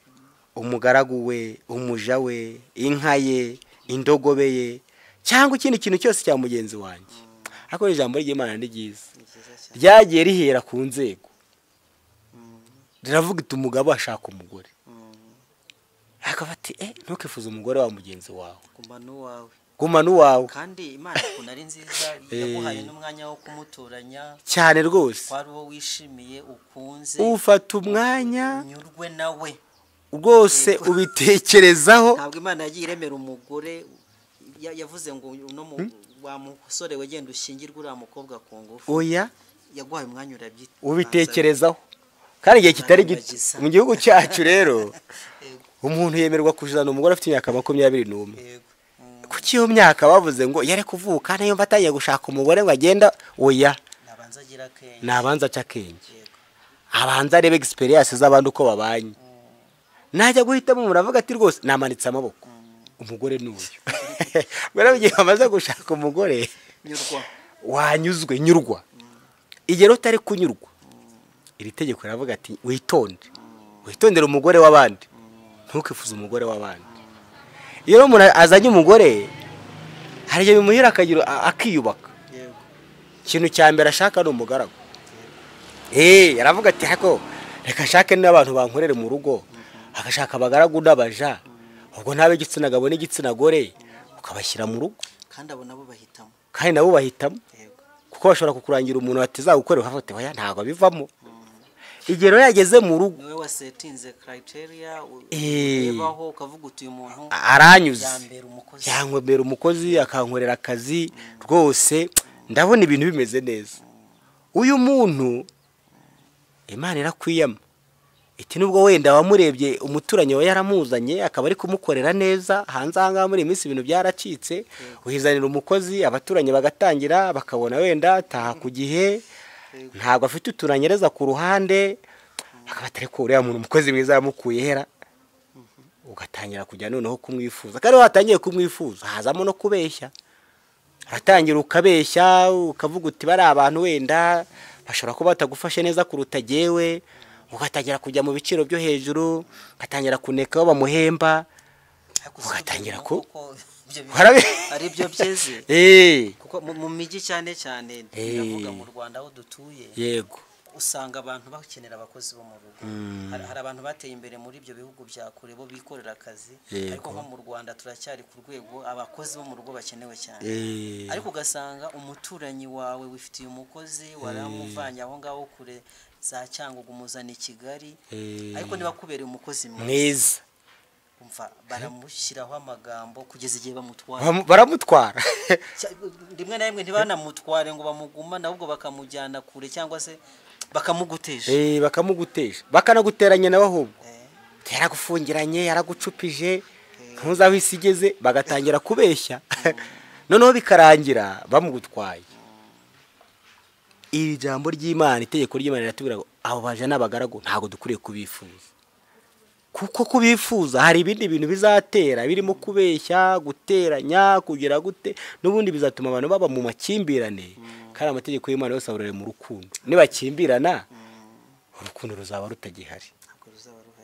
umugaragu we, umuja we, inka ye, indogobe ye, cyangwa ikindi kintu cyose cya mugenzi wanjye. Ariko ijambo ry'Imana ni ryiza, ryagiye rihera ku nzego. Riravuga iti umugabo ashaka umugore, akaba ati ntukifuze umugore wa mugenzi wawe, gumana uwawe. Kandi Imana ukuntu ari nziza, yaguhaye n'umwanya wo kumutoranya cyane rwose, kwari uwo wishimiye ukunze, ufata umwanya unyurwe nawe rwose, ubitekerezaho. Ntabwo Imana yagiye iremera umugore, yavuze ngo uno wa musore wegenda ushyingirwe uriya mukobwa ku ngufu. Oya, yaguhaye umwanya urabyita, ubitekerezaho. Kandi igihe kitari gito mu gihugu cyacu rero umuntu yemerwa kuzana umugore afite imyaka 21. Kuki iyo myaka bavuze ngo yare kuvuka nayo mbatangiye gushaka umugore ngo agenda? Oya, nabanza aca akenge, abanza arebe experience z'abandi uko babanye. Najya guhitamo muravuga ati rwose namanitse amaboko, umugore n'uyu. Bwera igihe bamaze gushaka umugore wanyuzwe, nyurwa. Igihe utari kunyurwa, iri tegeko riravuga ati witonde, witondere umugore w'abandi, ntukifuze umugore w'abandi. Iyo umuntu azanye umugore hari igihe bimuhira akagira akiyubaka. Ikintu cya mbere ashaka ni umugaragu. Aravuga ati hako reka ashake n'abantu bankorere mu rugo, agashaka abagaragu n'abaja, ubwo ntabe igitsina gabo n'igitsina gore, ukabashyira mu rugo. Kandi abo nabo bahitamo, kandi nabo bahitamo, kuko bashobora kukurangira umuntu atizagukorera ukavuga oya ntabwo bivamo. Igihe rero yageze mu rugo, niwe wasetinze criteria urebaho ukavuga uti uyu muntu aranyuze, yankwebera umukozi, akankorera akazi rwose, ndabona ibintu bimeze neza. Uyu muntu Imana irakwiyama iti nubwo wenda wamurebye umuturanyi we yaramuzanye akaba ari kumukorera neza, hanze aha ngaha muri iyi minsi ibintu byaracitse, uhizanira umukozi abaturanyi bagatangira bakabona wenda ataha ku gihe, ntabwo afite uturanyereza ku ruhande, akaba atari ko uriya muntu umukozi mwiza yamukuye hera, ugatangira kujya noneho kumwifuza. Kandi watangiye kumwifuza hazamo no kubeshya, uratangira ukabeshya ukavuga uti bari abantu wenda bashobora kuba batagufashe neza kuruta jewe, ugatangira kujya mu biciro byo hejuru, ugatangira kuneka bamuhemba, ugatangira ko ari byo byeze. Kuko mu mijyi cyane cyane ndavuga mu Rwanda aho dutuye, yego, Usanga abantu bakenera abakozi bo mu rugo. Hari abantu bateye imbere muri ibyo bihugu bya kure bo bikorera akazi, ariko nko mu Rwanda turacyari ku rwego abakozi bo mu rugo bakenewe cyane. Ariko ugasanga umuturanyi wawe wifitiye umukozi waramuvanye aho ngaho kure za Cyangugu umuzana i Kigali, ariko niba kubereye umukozi mwiza umva baramushyiraho amagambo kugeza igihe bamutwara. Baramutwara rimwe na rimwe ntibanamutware ngo bamugumane, ahubwo bakamujyana kure cyangwa se bakamugutesha. Bakamugutesha, bakanaguteranya nawe ahubwo. Yaragufungiranye, yaragucupije, ntuzaho isi igeze, bagatangira kubeshya. Noneho bikarangira bamugutwaye. Iri jambo ry'Imana, itegeko ry'Imana riratubwira ngo abo baja n'abagaragu ntabwo dukwiriye kubifuza. Kuko kubifuza hari ibindi bintu bizatera birimo kubeshya, guteranya, kugira gute, n'ubundi bizatuma abantu baba mu makimbirane. Kandi amategeko y'Imana yose ahurira mu rukundo. Nibakimbirana urukundo ruzaba rutagihari.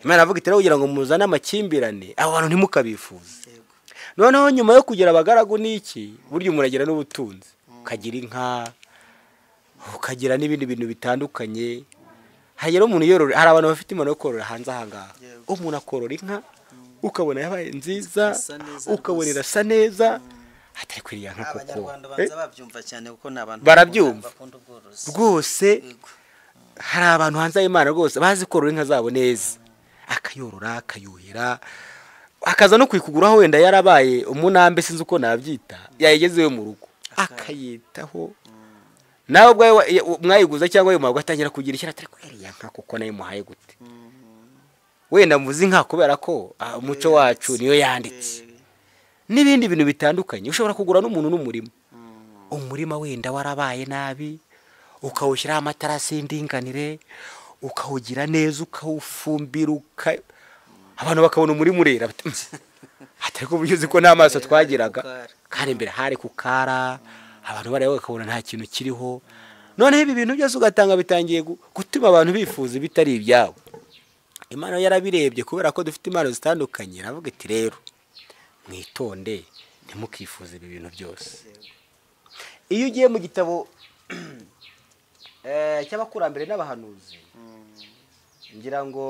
Imana avuga iti kugira ngo muzane amakimbirane abo bantu ntimukabifuze. Noneho nyuma yo kugira abagaragu n'iki, burya umuragira n'ubutunzi, ukagira inka, ukagira n'ibindi bintu bitandukanye. Hagera umuntu yorora, hari abantu bafite impano yo korora hanze aha ngaha. Umuntu akorora inka ukabona yabaye nziza, ukabona irasa neza, atari kwiriya nka koko. Abanyarwanda banza babyumva cyane kuko n'abantu barabyumva rwose. Hari abantu hanze y'Imana rwose bazi korora inka zabo neza, akayorora, akayuhira, akaza no kwikuguraho wenda yarabaye umunambe, sinzi uko nabyita, yayigezeyo mu rugo akayitaho. Nawe ubwawe mwayiguza cyangwa ayo mabwo atangira kugira ishyara, atari kwiriya nka kuko nayo muhaye gute. Wenda muzi nka kubera ko umuco wacu niyo yanditse. N'ibindi bintu bitandukanye ushobora kugura n'umuntu n'umurima. Umurima wenda warabaye nabi, ukawushyiraho amatarasi y'indinganire, ukawugira neza, ukawufumbira, abantu bakabona umurima urera. Atari ko uzi ko n'amaso twagiraga, kandi imbere hari kukara, abantu bareba bakabona nta kintu kiriho. Noneho ibi bintu byose ugatanga bitangiye gutuma abantu bifuza bitari ibyabo. Imana yarabirebye kubera ko dufite impano zitandukanye, iravuga iti rero mwitonde ntimukifuze ibi bintu byose. Iyo ugiye mu gitabo cy'abakurambere n'abahanuzi, ngira ngo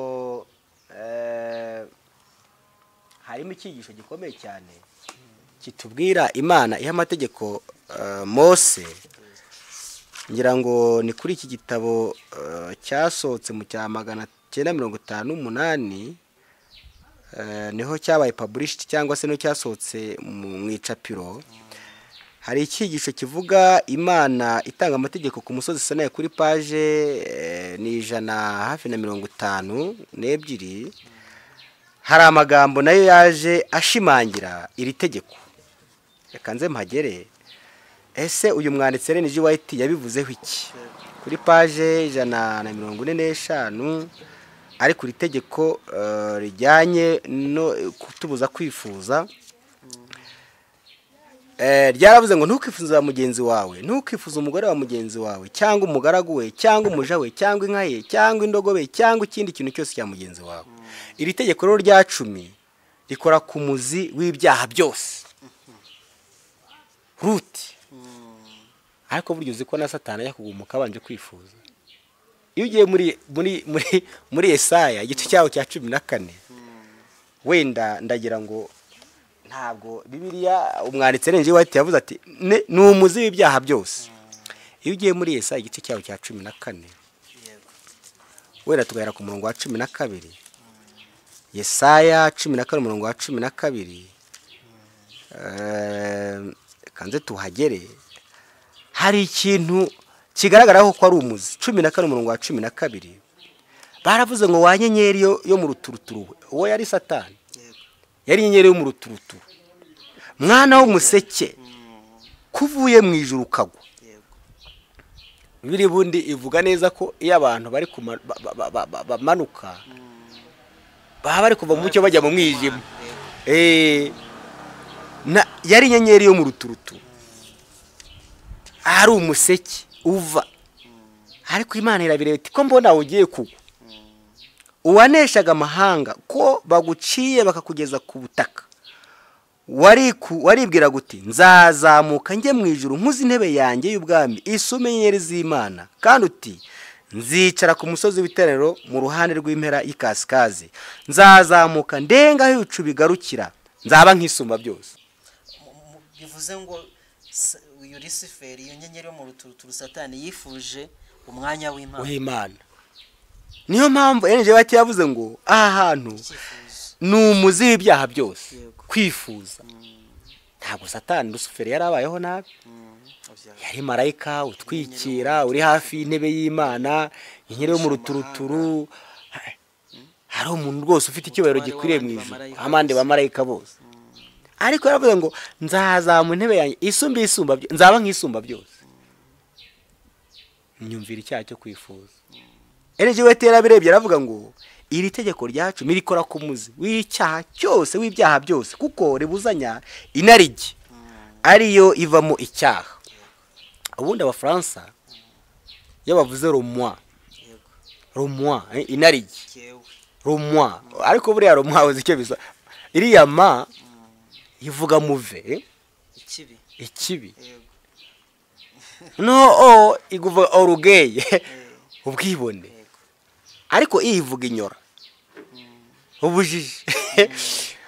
harimo icyigisho gikomeye cyane kitubwira Imana iha amategeko Mose. Ngira ngo ni kuri iki gitabo cyasohotse mu cya 958, niho cyabaye published cyangwa se no cyasohotse mu icapiro. Hari icyigisho kivuga Imana itanga amategeko ku musozi Sinai kuri page ni 152. Hari amagambo nayo yaje ashimangira iri tegeko. Reka nze mpagere. Ese uyu mwanditsi Ellen G. White yabivuzeho iki? Kuri page 145, ariko iri tegeko rijyanye no kutubuza kwifuza, ryaravuze ngo ntukifuze mugenzi wawe, ntukifuze umugore wa mugenzi wawe, cyangwa umugaragu we, cyangwa umuja we, cyangwa inka ye, cyangwa indogobe, cyangwa ikindi kintu cyose cya mugenzi wawe. Iri tegeko rero rya 10 rikora ku muzi w'ibyaha byose. Ruti. Ariko buryo uzi ko na Satani yakugumuka abanje kwifuza. Iyo ugiye muri muri muri muri Yesaya igice cyaho cya 14, wenda ndagira ngo ntabwo Bibiliya umwanditsi Ellen G. White yavuze ati ni umuzi w'ibyaha byose. Iyo ugiye muri Yesaya igice cyaho cya 14, wenda tugahera ku murongo wa 12. Yesaya 14 umurongo wa 12, kanze tuhagere. Hari ikintu kigaragaraho ko ari umuzi. 14 umurongo wa 12, baravuze ngo wa nyenyeri yo mu ruturuturu, uwo yari Satani, yari inyenyeri yo mu ruturuturu, mwana w'umuseke kuvuye mu ijuru ukagwa. Biri bundi ivuga neza ko iyo abantu bari bamanuka baba bari kuva mu mucyo bajya mu mwijima. Yari inyenyeri yo mu ruturuturu, ari umuseke uva. Ariko Imana irabireba iti ko mbona ugiye kugwa, uwaneshaga amahanga ko baguciye bakakugeza ku butaka, waribwira guti nzazamuka njye mu ijuru nkuze intebe yanjye y'ubwami isume inyenyeri z'Imana, kandi uti Nzicara ku musozi w'iteraniro mu ruhande rw'impera y'ikasikazi, nzazamuka ndenga aho ibicu bigarukira, nzaba nk'isumba byose. Bivuze ngo uyu Luciferi, iyo nyenyeri yo mu ruturuturu, Satani yifuje umwanya w'Imana. Niyo mpamvu Ellen G. White yavuze ngo aha hantu ni umuzi w'ibyaha byose, kwifuza. Ntabwo Satani Luciferi yarabayeho nabi, yari marayika utwikira uri hafi y'intebe y'Imana, inyenyeri yo mu ruturuturu, hari umuntu rwose ufite icyubahiro gikwiriye mu ijuru, abandi bamarayika bose. Ariko yaravuze ngo nzazamura intebe yanjye isumba isumba, nzaba nk'isumba byose. Nyumvira icyaha cyo kwifuza. Ellen G. White yarabirebye aravuga ngo iri tegeko ryacu mirikora ku muzi w'icyaha cyose, w'ibyaha byose, kuko ribuzanya inarijye ariyo ivamo icyaha. Ubundi Abafaransa iyo bavuze romwa, romwa inarijye, romwa, ariko buriya romwa uzi icyo bisa, iriya ma ivuga muve, ikibi, no o iguvuga orugeye, ubwibone, ariko iyi ivuga inyora, ubujiji.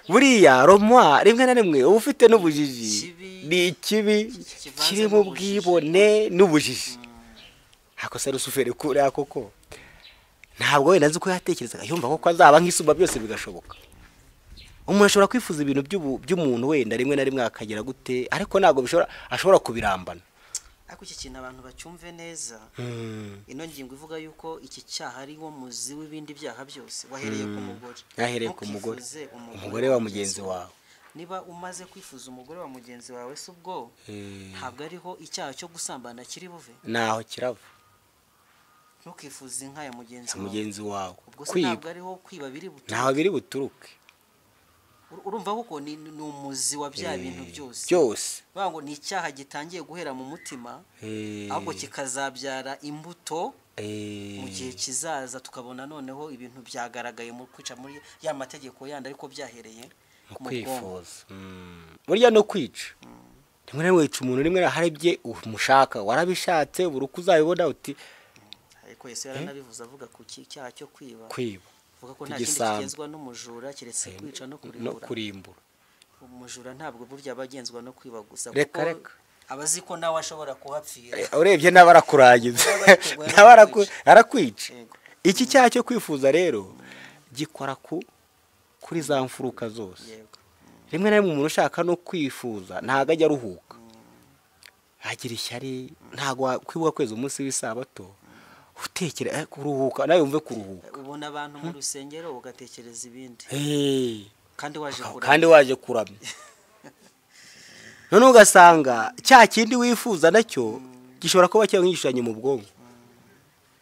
Buriya romwa rimwe na rimwe uba ufite n'ubujiji, ni ikibi kirimo ubwibone n'ubujiji. Ako se Luciferi kuriya koko ntabwo wenda nzi uko yatekerezaga, yumva koko azaba nk'isumba byose bigashoboka. Umuntu ashobora kwifuza ibintu by'umuntu wenda rimwe na rimwe akagera gute, ariko ntabwo bishobora, ashobora kubirambana. Ariko iki kintu abantu bacyumve neza, ino ngingo ivuga yuko iki cyaha ari wo muzi w'ibindi byaha byose, wahereye ku mugore. Yahereye ku mugore, umugore wa mugenzi wawe. Niba umaze kwifuza umugore wa mugenzi wawe, se ubwo ntabwo ariho icyaha cyo gusambana kiri buve? Naho kirava. Ntukifuze inka ya mugenzi wawe. Ubwo se ntabwo ariho kwiba biri buturuke? Naho biri buturuke. Urumva kuko ni umuzi wa bya bintu byose. Byose. Bavuga ngo ni icyaha gitangiye guhera mu mutima, ahubwo kikazabyara imbuto mu gihe kizaza, tukabona noneho ibintu byagaragaye mu kwica muri ya mategeko yandi, ariko byahereye mu kwifuza. Burya no kwica. Rimwe na rimwe wica umuntu, rimwe hari ibye umushaka, warabishatse, buri uko uzabibona uti. Ariko Yesu yaranabivuze avuga ku cyaha cyo kwiba. Kwiba. Vuga ko nta kindi kigenzwa n'umujura keretse kwica no kurimbura. Umujura ntabwo burya abagenzwa no kwiba gusa, kuko abazi ko nawe ashobora kuhapfira. Urebye n'abarakurangiza, n'abarakwica. Iki cyaha cyo kwifuza rero gikora kuri za mfuruka zose. Rimwe na rimwe umuntu ushaka no kwifuza ntabwo ajya aruhuka, agira ishyari, ntabwo kwibuka kweza umunsi w'isabato, utekera kuruhuka, nawe wumve kuruhuka. Ubona abantu mu rusengero ugatekereza ibindi, kandi waje kuramya, kandi waje kuramya. None ugasanga cya kindi wifuza nacyo gishobora kuba cyangwa mu bwonko.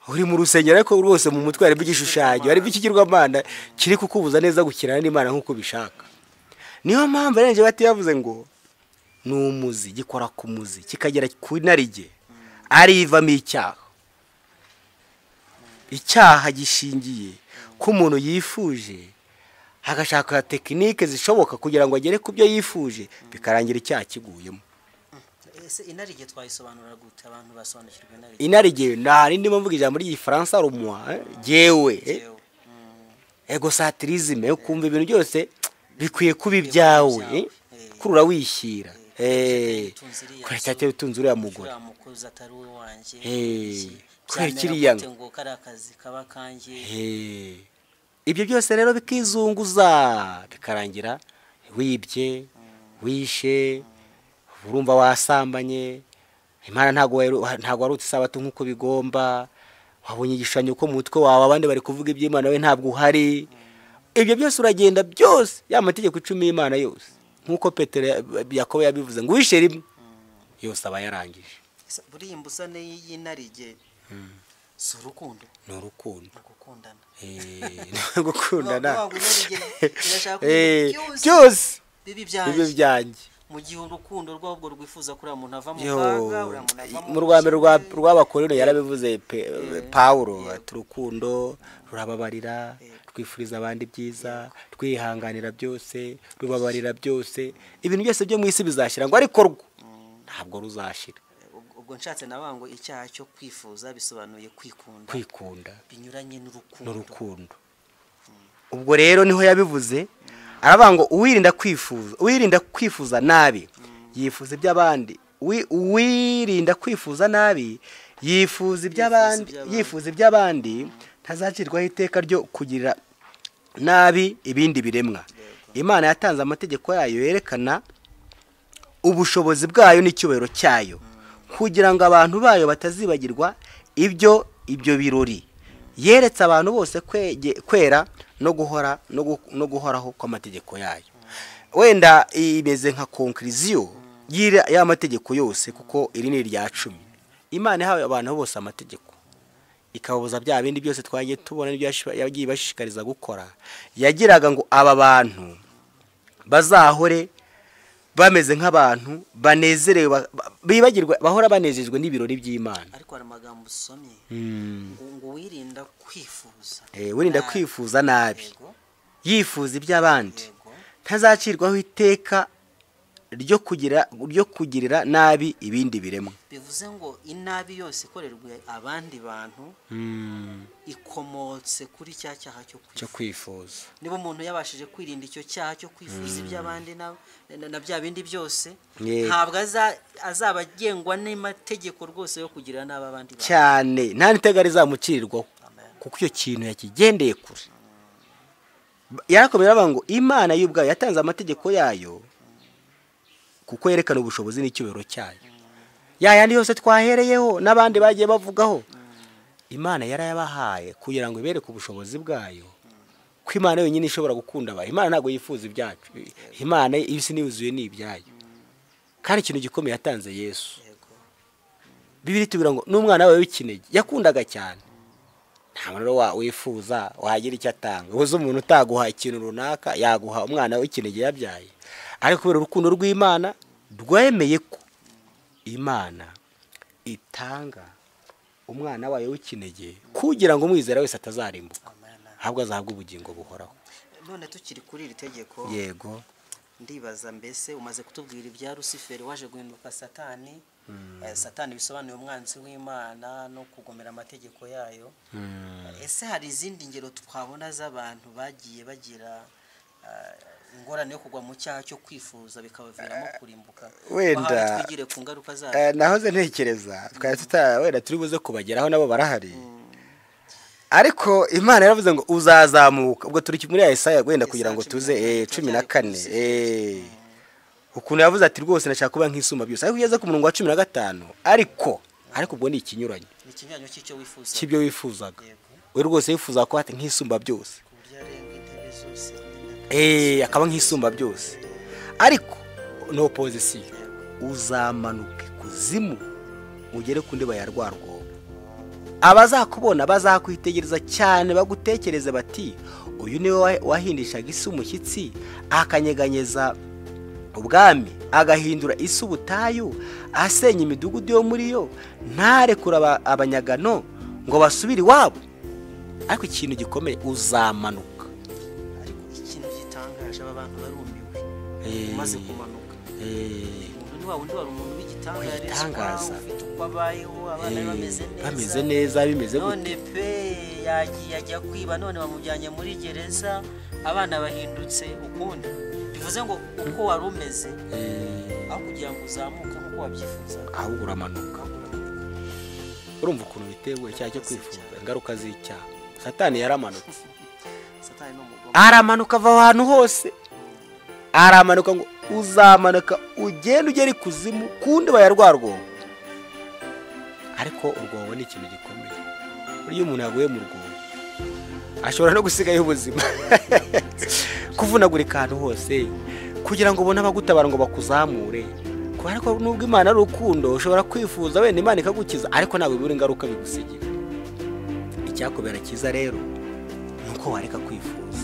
Uri mu rusengero ariko rwose mu mutwe harimo igishushanyo, harimo ikigirwamana kiri kukubuza neza gukirana n'Imana nk'uko bishaka. Niyo mpamvu Ellen G. White yavuze ngo ni umuzi, gikora ku muzi kikagera ku inarijye, arivamo icyaha. Icyaha gishingiye ko umuntu yifuje, agashaka tekinike zishoboka kugira ngo agere ku byo yifuje, bikarangira icyaha kiguyemo. Ese inarijye twayisobanura gute, abantu basobanukirwe inarijye? Inarijye nta rindi mvuga ijambo ry'Igifaransa rumwa, jewe egocentrisme, yo kumva ibintu byose bikwiye kuba ibyawe, kurura wishyira, kubera cyate utunze uriya mugore, kubera kiriya ibyo byose rero bikizunguza, bikarangira wibye, wishe, urumva wasambanye, Imana ntabwo warutse isabato nk'uko bigomba, wabonye igishushanyo ko mu mutwe wawe abandi bari kuvuga iby'Imana we ntabwo uhari. Ibyo byose uragenda byose, ya mategeko 10 y'Imana yose, nk'uko Petero Yakobo yabivuze ngo wishe rimwe yose aba yarangije. Buriya imbusane y'inarijye si urukundo, ni urukundo, gukundana, gukundana byose bibi byanjye. Mu gihe urukundo rwabwo rwifuza kuri muntu ava mu kaga, uri muntu ava mu rwambe rw'abakorino yarabivuze Paulo ati urukundo rurababarira, rwifuriza abandi byiza, rwihanganira byose, rubabarira byose, ibintu byose byo mu isi bizashira ngo ariko rwo ntabwo ruzashira. Ubwo nshatse nabango icyaha cyo kwifuza bisobanuye kwikunda, kwikunda binyuranye n'urukundo. N'urukundo. Ubwo rero niho yabivuze aravuga ngo uwirinda kwifuza, uwirinda kwifuza nabi yifuza iby'abandi, uwirinda kwifuza nabi yifuza iby'abandi, yifuza iby'abandi ntazacirwaho iteka ryo kugirira nabi ibindi biremwa. Imana yatanze amategeko yayo yerekana ubushobozi bwayo n'icyubahiro cyayo, kugira ngo abantu bayo batazibagirwa ibyo birori. Yeretse abantu bose kwera no guhora no guhoraho kw'amategeko yayo. Wenda imeze nka conclusion y'amategeko yose, kuko iri ni irya 10. Imana ihawe abantu bose amategeko, ikababuza bya bindi byose twagiye tubona n'ibyo yagiye bashishikariza gukora. Yagiraga ngo aba bantu bazahore bameze nk'abantu banezerewe, bibagirwa, bahora banezejwe n'ibirori by'Imana. Ariko hari amagambo usomye ngo wirinda kwifuza, wirinda kwifuza nabi yifuza iby'abandi ntazacirwaho iteka ryo kugirira nabi ibindi biremwa. Bivuze ngo inabi yose ikorerwa abandi bantu ikomotse kuri cya cyaha cyo kwifuza. Niba umuntu yabashije kwirinda icyo cyaha cyo kwifuza iby'abandi na bya bindi byose, ntabwo azaba agengwa n'amategeko rwose yo kugirira nabi abandi bantu cyane, nta nitega rizamucirirwaho, kuko icyo kintu yakigendeye kure. Yarakomeye aravuga ngo Imana y'ubwayo yatanze amategeko yayo kuko yerekana ubushobozi n'icyubahiro cyayo. Ya yandi yose twahereyeho n'abandi bagiye bavugaho, Imana yarayabahaye kugira ngo ibereke ubushobozi bwayo, ko Imana yonyine ishobora gukunda abantu. Imana ntabwo yifuza ibyacu, Imana isi niyuzuye ni ibyayo. Kandi ikintu gikomeye yatanze Yesu. Bibiri tubira ngo n'umwana we w'ikinege yakundaga cyane. Nta muntu wifuza wagira icyo atanga. Ubuze umuntu utaguha ikintu runaka yaguha umwana w'ikinege yabyaye. Ariko kubera urukundo rw'Imana rwemeye ko Imana itanga umwana wayo w'ikinege kugira ngo umwizera wese atazarimbuka, ahubwo azahabwa ubugingo buhoraho. None tukiri kuri iri tegeko, yego, ndibaza mbese umaze kutubwira ibya Rusiferi waje guhinduka Satani. Satani bisobanuye umwanzi w'Imana no kugomera amategeko yayo. Ese hari izindi ngero twabona z'abantu bagiye bagira ingorane yo kugwa mu cyaha cyo kwifuza bikabaviramo kurimbuka? Wenda twigire ku ngaruka zayo. Nahoze ntekereza twari wenda turi buze kubageraho nabo barahari, ariko Imana yaravuze ngo uzazamuka. Ubwo turi muri Yesaya wenda kugira ngo tuze 14 ukuntu yavuze ati rwose nashaka kuba nk'isumba byose, ariko ugeze ku murongo wa 15 ariko ubwo ni ikinyuranyo, ikinyuranyo cy'icyo wifuza, cy'ibyo wifuzaga. We rwose yifuza ko ati nk'isumba byose, akaba nk'isumba byose, ariko no opposition, uzamanuka ikuzimu ugere ku ndiba ya rwa rwobo. Abazakubona bazakwitegereza cyane, bagutekereze bati uyu niwe wahindishaga isi umushyitsi, akanyeganyeza ubwami, agahindura isi ubutayu, asenya imidugudu yo muri yo, ntarekura abanyagano ngo basubire iwabo. Ariko ikintu gikomeye, uzamanuka. Ariko ikintu gitangaje, aba bantu barumiwe umaze kumanuka. Umuntu ni wa wundi wari umuntu w'igitangaza, ufite uko abayeho, abana be bameze neza, bimeze gute, none pe yagiye ajya kwiba, none bamujyanye muri gereza, abana bahindutse ukundi. Bivuze ngo uko wari umeze aho kugira ngo uzamuke nk'uko wabyifuza, ahubwo uramanuka. Urumva ukuntu bitewe icyaha cyo kwifuza, ingaruka z'icyaha. Satani yaramanutse, aramanuka ava ahantu hose, aramanuka ngo uzamanuka ugende ugere ikuzimu ku ndiba ya rwa rwobo. Ariko urwobo ni ikintu gikomeye. Burya umuntu yaguye mu rwobo ashobora no gusigayo ubuzima, kuvunagurika ahantu hose kugira ngo ubone abagutabara ngo bakuzamure. Ariko nubwo Imana ari urukundo, ushobora kwifuza wenda Imana ikagukiza, ariko ntabwo bibura ingaruka bigusigira. Icyakubera cyiza rero ni uko wareka kwifuza.